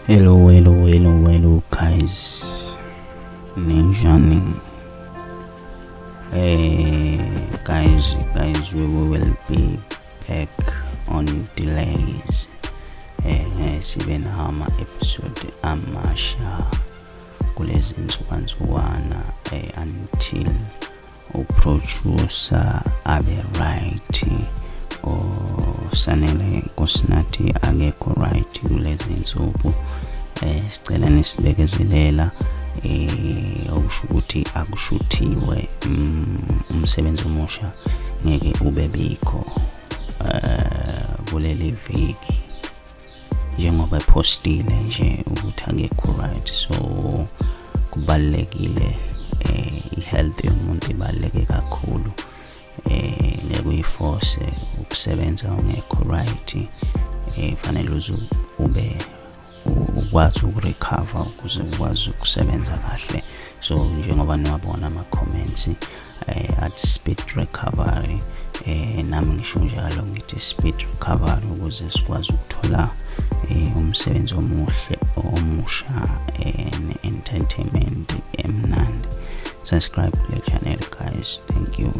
Hello, hello, hello, hello guys. Ninjani? Hey guys, guys, we will be back on delays. Sibe nama episode amasha kulezi nsukansukwana until uproducer abe right. Usanele Nkosinathi akekho right kulezi nsuku. Sicela nisibekezelela, okusho ukuthi akushuthiwe, umsebenzi omusha ngeke ube bikho kuleli viki njengoba epostile nje ukuthi akekho right. So kubalulekile, i-health yomuntu ibaluleke kakhulu. Ngeke uyiforce ukusebenza ungekho right. Fanele uze ube ukwazi ukurecover ukuze ukwazi ukusebenza kahle. So njengoba niwabona ama-comments athi "speed recovery", nami ngisho njalo, ngithi speed recovery ukuze sikwazi ukuthola umsebenzi omuhle omusha, ne-entertainment emnandi. Subscribe kule channel, guys. Thank you.